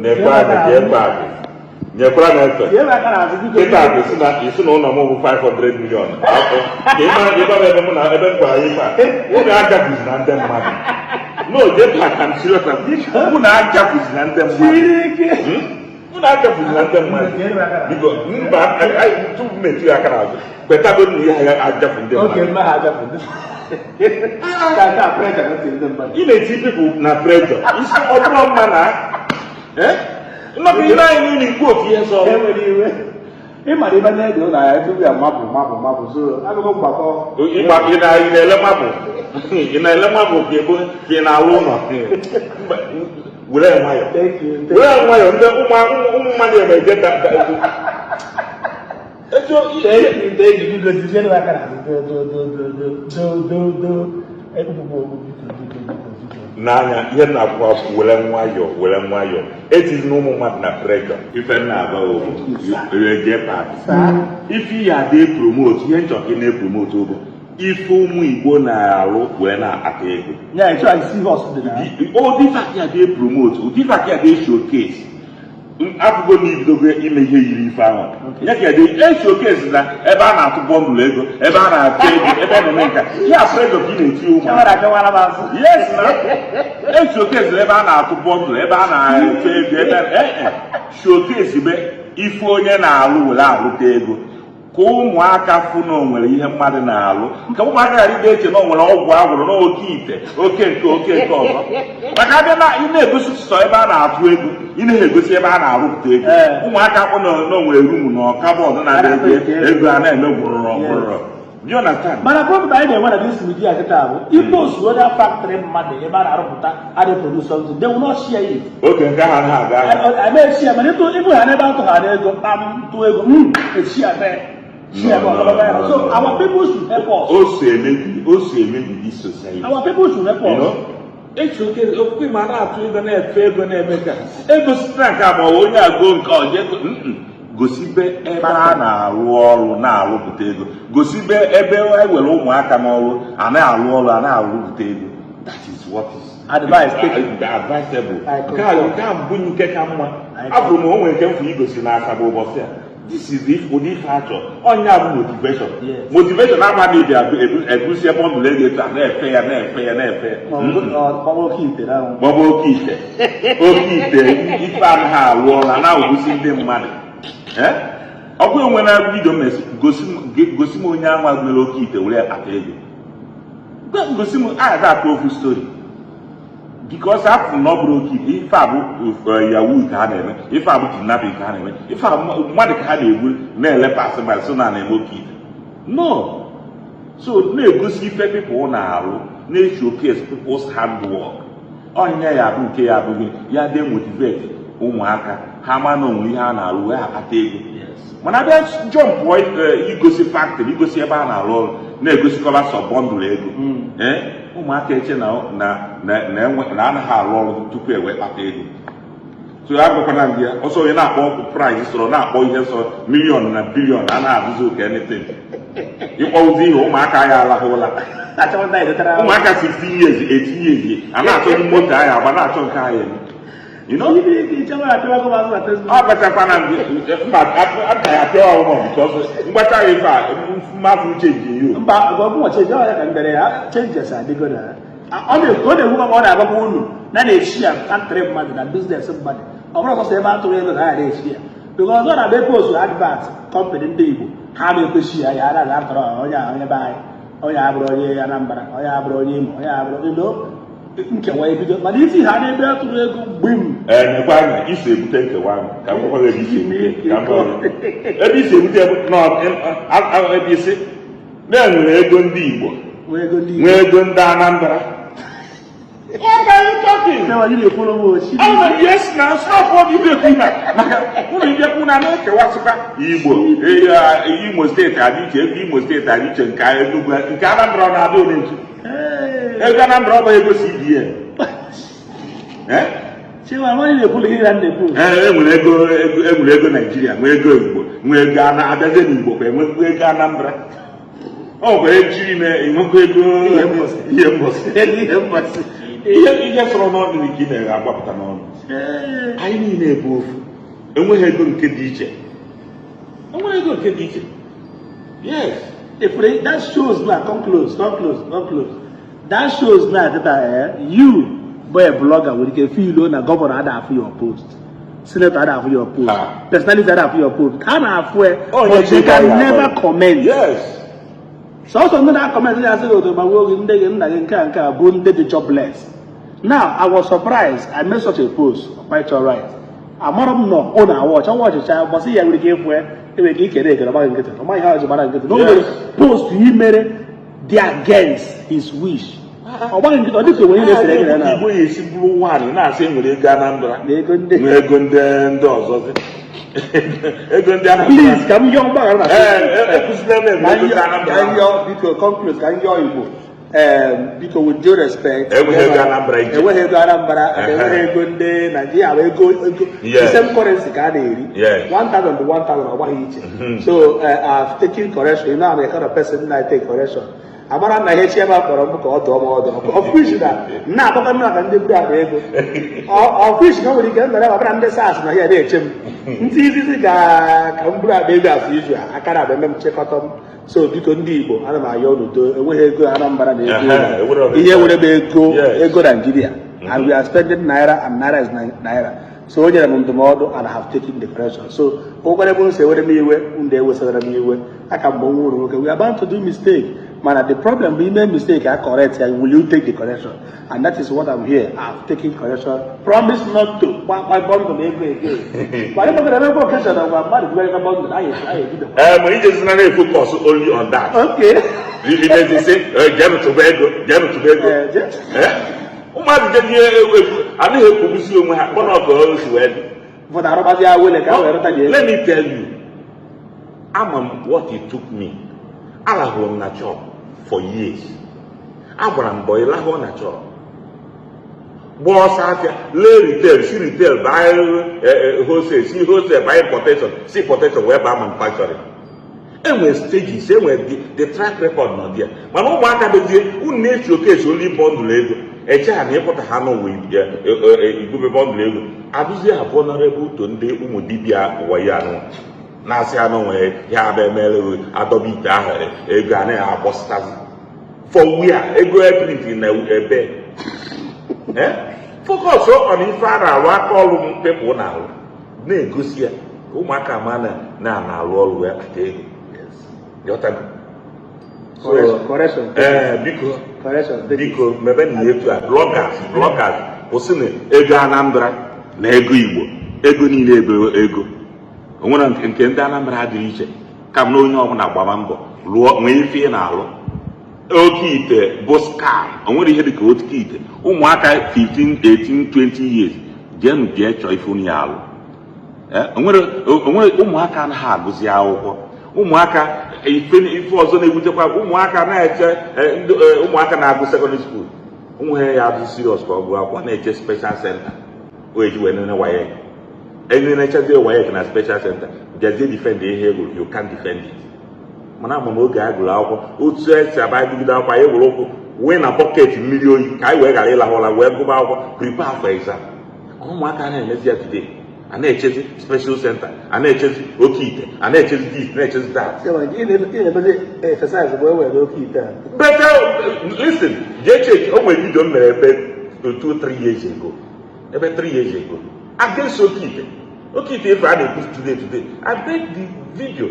Na-ekwe anya ka ekwe akụ nyekwara m efe. Tie m aka n'azụ, biko. Kịta bụ si na isi na ụlọ m bụ 500 million. Afọ ka ị mara ịgba m ebe mụ na ebe m gwara ya ife a, unu agafuzi na ndị mmadụ. No, jee ka m serious na unu agafuzi na ndị mmadụ. Chineke. Unu agafuzi na ndị mmadụ. Tie m aka n'azụ. Biko, mba, tupu m etinye aka n'azụ, kwetago na ihe ha agafu ndị Oke mmadụ. Mma ha agafu. Ka nke a pressure ka tiri ndị mmadụ. Ị na-eti people na pressure isi ọ bụrụ mma na nnọkọ ile anyị niile ikwu ofu ihe sọ. Enwere iwe. Ị mara ibe na ego na ya tupu ya mapụ mapụ mapụ, so agụgụ mgbakọ. Ịgba ị na-ele mapụ, ị na-ele mapụ ka ebo ka ị na-alụ ụlọ. Mba, were nwayọ. Thank you, thank you. Were nwayọ, ndị ụmụ mmadụ eme da da Thank you, thank you. Biko, tiziere m aka n'azụ. Do do do do do do do do. Ekwupụ okwu, biko, biko, biko, biko. N'anya ihe m na-akwụ, were nwayọ, were nwayọ, etizina ụmụ mmadụ na pressure. Ife m na-agba ogo eje park. Saa. Ife ya dị promote, ihe nchọ ka ị na-epromote bụ ife ụmụ Igbo na-arụ wee na-akpata ego. Ya etu a isi horse dị na. Ụdị ife ya dị promote, ụdị ife ya dị showcase. Afụgo na ibidogo ime ihe yiri ife ahụ. Ya ka dị showcase na ebe a na-atụ bundle ego, ebe a na-atụ ego, ebe a na-eme nka ya, pressure ka ị na-eti ụmụ. Chawara achawara m azụ. Yes, na showcase ebe a na-atụ bundle, ebe a na-efe ego, ebe showcase be ife onye na-alụ were alụta ego, ka ụmụaka fụ na o nwere ihe mmadụ na-alụ, ka ụmụaka ghara ide eche na o nwere ọgwụ agwụrụ na oke ite, oke nke oke nke ọzọ. Maka abịa na ị na-egosi sọ ebe a na-atụ ego, ị na-egosi ebe a na-arụpụta ego. Ụmụaka kpụ na o nwere room na cupboard na-adị ego, ego a na-eme gwụrụrọ gwụrụrọ. Do you understand? Mana problem anyị na-enwe na this media kịta bụ ipost onye factory mmadụ ebe a na-arụpụta, a na-produce something, they will not share it. Oke nke ahụ anaghị aga ahịa. A na-eshi ya, mana ịtụ ịbụ ha n'ebe atụ ha n'ego kpam tụ ego eshi ya mee shi ya No, mee. no, no, So no. our people should help us. O so emebi this society. Our people should help You us. know? Echi oke okwukwe ma na-atụ ego, na-efe ego, na-eme ka ego site na nke a, ma ọ bụ onye agụ nke ọjọọ ego. Gosibe ebe a na-arụ ọrụ na-arụpụta ego, gosibe ebe e were ụmụaka n'ọrụ a na-arụ ọrụ a na-arụpụta ego. That is what is Advice taken. Advisable. I Nke a concur. nke a mbụ nke ka mma. I Abụrụ m o nwere nke mfụ igosi na Asaba ụbọchị a. This is the ụdị ife a chọrọ, ọnya bụ motivation. Motivation ama na ịbịa ebusie bundle ego etu a na-efe ya, na-efe ya, na-efe ya. Ma ọ bụ ọ bụ oke ite ahụ. Maọbụ oke ite, oke ite, ife anaghị arụ ọrụ a na-egosi ndị mmadụ. Eh? Ọ bụrụ enwe na video mesi gosi m, gosi m onye anwa nwere oke ite were akpata ego. Gosi m a ga akọ ofu story, because afụ na ọ bụrụ oke ite, ife a bụ yahoo ka ha na-eme, ife a bụ kidnapping ka ha na-eme, ife a bụ mmadụ ka ha na-egbu na-ele pasị ma so na na-eme oke ite. No, so na-egosi ife people na-arụ, na-showcase people's handwork. Ọnya ya bụ nke ya bụ gịnị ya dị motivate ụmụaka ha ma na onwe ihe a na-arụ wee akpata ego. Mana abịa jumpụọ igosi factory, igosi ebe a na-arụ ọrụ, na-egosikọba sọ bundle ego. Ee, ụmụaka eche na anaghị arụ ọrụ tupu e wee kpata ego. So ya gwakwana ndị ya ọsọ onye na-akpọ price sọrọ na-akpọ ihe sọ million na billion a na-abụzi oke anything. Ịkpọụzi ihe ụmụaka ya alahụ ụla. Achọghị ndị anyị detara. Ụmụaka 16 years, 18 years a na-achọ moto anyị agba, na-achọ nke anyị eme. You know? Ibe ike ịchọwa achọwa azụ na Facebook. Ọ kpachakwana mba aka ya pịa ọhụrụ because mgbacha ya ife a mmadụ change you. Mba, ọgwụ change ọ ya ka m bịara ya, changes adịgo na ọ na-ekwu maka ọ na-agwakwa unu na na-echi ya factory mmadụ na business mmadụ. Ọ bụrụ sọsọ ebe a tụrụ ego ka a na-echi ya, because ọ na-abịa post advert company ndị Igbo, ha na-ekwechi ya, ya anaghị atọrọ onye a, onye be anyị, onye abụrụ onye Anambra, onye abụrụ onye Imo, onye abụrụ ilo nkewa ebido. Mana isi ha n'ebe a tụrụ ego gbim. Ee, nekwa anya isi ebute nkewa ahụ ka m gwakwa gị ebe isi ebute, ka m gwa gị ebe isi ebute bụ ebe isi na-enwere ego ndị Igbo. Nwee ego ndị Igbo. Nwee ego ndị Anambra. What are you talking? Sewa, you na-ekwuru m ochi. Ama yes, na stop what you dey na maka unu ịbịakwu na na-ekewasịkwa Igbo. Imo Steeti adị iche, ego Imo Steeti adị iche, nke Enugu, nke Anambra ọ na-adị ole etu. Ego Anambra ọ bụ ego CBN. Eh? Chiwa, nwanne na-ekwuru ihe na na-ekwu. Ee, enwere ego, enwere ego Naijiria, nwee ego Igbo, nwee ego ana abịazie n'Igbo kwa enwekwa ego Anambra. Ọ nwekwara echi ime enwekwa ego Ihe mbọsị. Ihe mbọsị. Ihe mbọsị. Ihe sọrọ n'ọnụ ka ị na-agbapụta n'ọnụ. Anyị niile bụ ofu. Enweghị ego nke dị iche, enweghị ego nke dị iche, yes. If that shows now, come close, come close, come close. That shows now that you, boy, a blogger, will get feel na governor ada afụ your post, senator ada afụ your post, Ah. personality ada afụ your post. Ha na-afụ e, Oh, but they can never comment. Sọsọ ndị na-acomment ya asị gị otu gbagbuo gị, ndị gị, nna gị, nke a, nke a bụ ndị dị jobless. Now, I was surprised. I made such a post, quite alright. Amara m nọ ọ na-awatch ọwatchịcha gbasị ya nwere ike ịfụ ya, enwere ike ikere ekere, ọgbaghị nkịtị, ọ maghị ihe ọ ji gbara nkịtị na o nwere post i mere dị against his wish. Ọ gbaghị nkịtị, ọ dịka onwe na-esere gị na Igbo ya esi bụrụ nwaanyị na-asị enwere ego Anambra, na ego ndị nwee ego ndị ọzọzi, ego ndị Anambra. Please, ka m yọọ mgbaghara na Ee, ekwuzila m ka ego m ndị yọọ Anambra. Ka m yọọ, biko, come close, ka m yọọ Igbo. Biko, with due respect, Enweghị ego Anambra iche. Enweghị ego Anambra and enweghị ego ndị Naijiria bụ ego ego. The same currency ka a na-eri. 1000 bụ 1000, ọ gbaghị iche. So I've taken correction. You know I'm a kind of person na take correction. Amara na ihe chiema kpọrọ m ka ọ dụọ m ọdụ, of which na m na-akpọkọ m maka ndị buru akpa ego, of which na o nwere ike m mere ọbara ndị SARS na ya na-eche m ntị izizi ka m buru akpa ego afọ izu a akara abịa eme m chịkọta m. So biko, ndị Igbo, ana m ayọ n'udo, enweghị ego Anambra na ego Enwere ọbịa. Ihe were m ego ego Nigeria, and we are spending naira and naira is naira. So o nyere m ndụmọdụ and I have taken the correction. So ụkwara ebe si ewere m iwe, ndị ewesara m iwe aka mgbe nwa uru nwoke. We are about to do mistake, mana the problem bụ ime mistake a correct ya, will you take the correction? And that is what I'm here. I've taken correction, promise not to gba bundle ego again. Mana ịgbagara ebe occasion na gwa mmadụ bugara bundle anyị, anyị ebido. Ee, ma ijezina na-efocus only on that. Imezi sị, "Jeenụ tụba ego, jeenụ tụba ego." Eh? Ụmụazị jezie egwu anaghị ekwubusi onwe ha kpọnọ ka o si wee dị. Ụfọdụ arụgbazi awele ka ha wee rụta gị ego. Let me tell you, ama m what it took me. Alahụrụ m na chop for years. Agbara m mbọ ịlahụ na chop, gbaa ọsọ afịa, lee retail, si retail baa wholesale, si wholesale baa importation, si importation wee baa manufacturing. Enwere stages, enwere the track record nọ there. Mana ụmụaka dozie unu na-echi oke esi only bundle ego eche ha na ịpụta ha n'ụwa ibube bundle ego, adụzie ha vulnerable to ndị ụmụ dibịa wayo anụ na-asị anụ nwere ya abịa emere adọba ite ahụ, ego anaghị agbọsịtazi for where ego eprint na ebe. Eh? Focus on ife a na-arụ, aka ọrụ m people na-arụ, na-egosi ya ka ụmụaka ma na na na-arụ ọrụ wee kpata ego. Ghọtago? So, Correction, correction. Ee, biko. Correction. Biko, mebe na etu a, bloggers, bloggers, kwụsị na ego Anambra na ego Igbo. Ego niile ebe ego onwere nke ndị Anambra adịghị iche ka m na onye ọbụla gbaba mbọ lụọ, nwee ife ị na-alụ. Oke ite bụ scam, onwere ihe dịka oke ite. Ụmụaka 15, 18, 20 years, jeenụ jee chọọ ife unu ya alụ. Onwere ụmụaka anaghị agụzi akwụkwọ. Ụmụaka, ife ọzọ na-ewutekwa, ụmụaka na-eche ndị ụmụaka na-agụ secondary school, ụmụ ha ya adụ serious ka ọ gụọ akwụkwọ, na-eche special center o eji wee nene WAEC, enenechazie WAEC na special center, bịazie defend ihe egwuru. You can't defend it. Mana ama m oge a gụrụ akwụkwọ, otu esi aba gụgide akwụkwọ, anyị were ụkwụ wee na bucket mmiri oyi ka anyị wee ghara ịlahụ ụra wee gụba akwụkwọ, prepare for exam. Ụmụaka na-emezi ya today, a na-echezi special center, a na-echezi oke ite, a na-echezi this, na-echezi that. Ị na-emezi exercise bụ ewere oke ite a. Better listen, jee check. O nwere video m mere ebe 2, 3 years ago, ebe 3 years ago, against oke ite. Oke ite ife a na-ekwu today, I made the video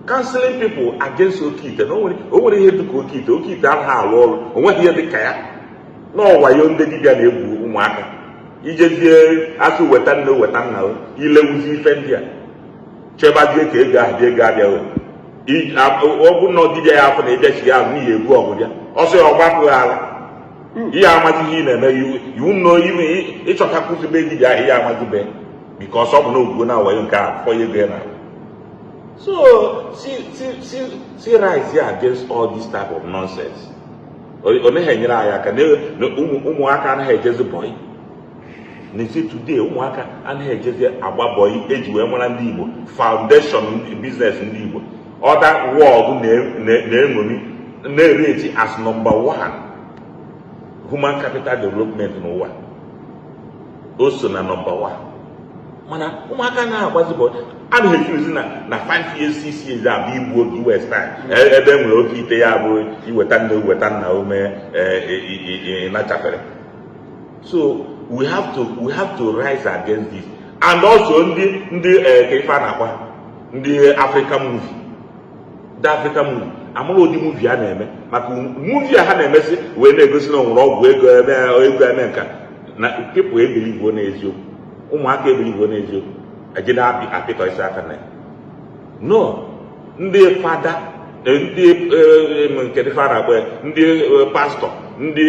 counseling people against oke ite na o nwere ihe dịka oke ite. Oke ite anaghị arụ ọrụ, o nweghị ihe dịka ya n'ọwayo ndị dibịa na-egwu ụmụaka. Ijezie asụ weta nne, weta nna, ilewuzi ife ndị a, chebazie ka ego ahụ dị, ego abịaghị. Ọ bụ na dibịa ya afọ na ịbịachi ya ahụ n'ihi ebu ọgụ bịa ọsọ ya ọgbapụghị ala, ihe amazi ihe ị na-eme iwu nọ ime ịchọtakwuzibe dibịa ahụ, ihe amazibe, because ọ bụ na ogwuo na wayo nke a fọ ego ya na. So see, see, see, see, rise against all this type of nonsense. Ọ naghị enyere anyị aka na ụmụaka anaghị ejezi boy n'ezi today. Ụmụaka anaghị ejezi agba boy eji wee mara ndị Igbo, foundation business ndị Igbo other world na-eṅomi, na-erate as number one human capital development n'ụwa. O so na number one. Mana ụmụaka na-agbazi bọị a na-efuzi na 5 years, 6 years abụ igbu oge waste time. Ebe e nwere oke ite, ya bụ iweta nne, weta nna, ume ịnachafere. So we have to rise against this. And also ndị ka ife a na-akpa ndị African movie, ndị African movie, amụrụ ụdị movie a na-eme, maka movie a ha na-emesi wee na-egosi na o nwere ọgwụ ego, eme ego, eme nka na people ebelieve n'eziokwu, ụmụaka ebelieve n'eziokwu, ejide apị apịtọ isi aka na ya. No, ndị fada, ndị nke ndị fada akpọ ya, ndị pastọ, ndị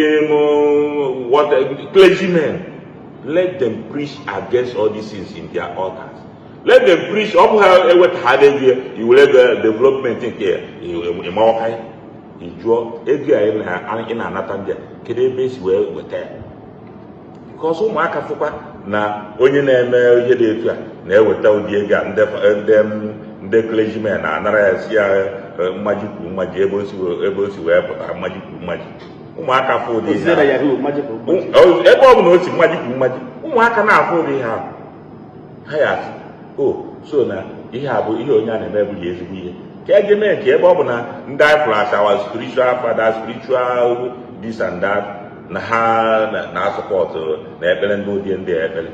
what, clergymen, let them preach against all these things in their altars. Let them preach. Ọ bụ ha eweta ha ego ya, iwere ego development nke ya ịmawaka ya, ị jụọ ego a ị na-anata ndị a, kedu ebe esi wee weta ya? Because ụmụaka fụkwa na onye na-eme ihe dị etu a na-eweta ụdị ego a, ndị clergymen na-anara ya, si ya mmaji kwuru mmaji, ebe o si wee pụta mmaji kwuru mmaji. Ụmụaka fụ ụdị ihe Ozie na ahụ. Yahoo, mmaji kwuru mmaji. Ebe ọ bụla o si mmaji kwuru mmaji, ụmụaka na-afụ ụdị ihe ahụ, ha ya asị, o so na ihe a bụ ihe onye a na-eme bụ ya ezigbo ihe ka eje mee nke ebe ọ bụ na ndị anyị fụrụ as our spiritual father, spiritual this and that, na ha na-asupport na ekpere ndị ụdị ndị a ekpere.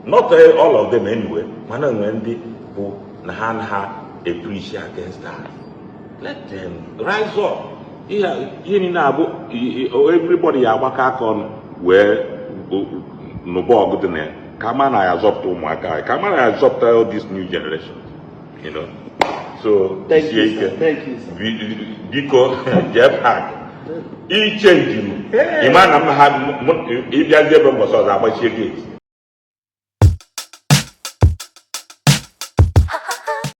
Not all of them anyway, mana enwe ndị bụ na ha na ha preach against that. Let them rise up. Ihe niile abụ everybody ya agbakọ aka ọnụ wee nụba ọgụ dị na ya, ka ama na ya azọpụta ụmụaka anyị, ka ama na ya azọpụta all this new generation. So Thank sie you, sir. ike. Thank you, sir. Biko jee park ichenjiru ịma na m ha ịbịazi ebe mbọsị ọzọ agbachie gate.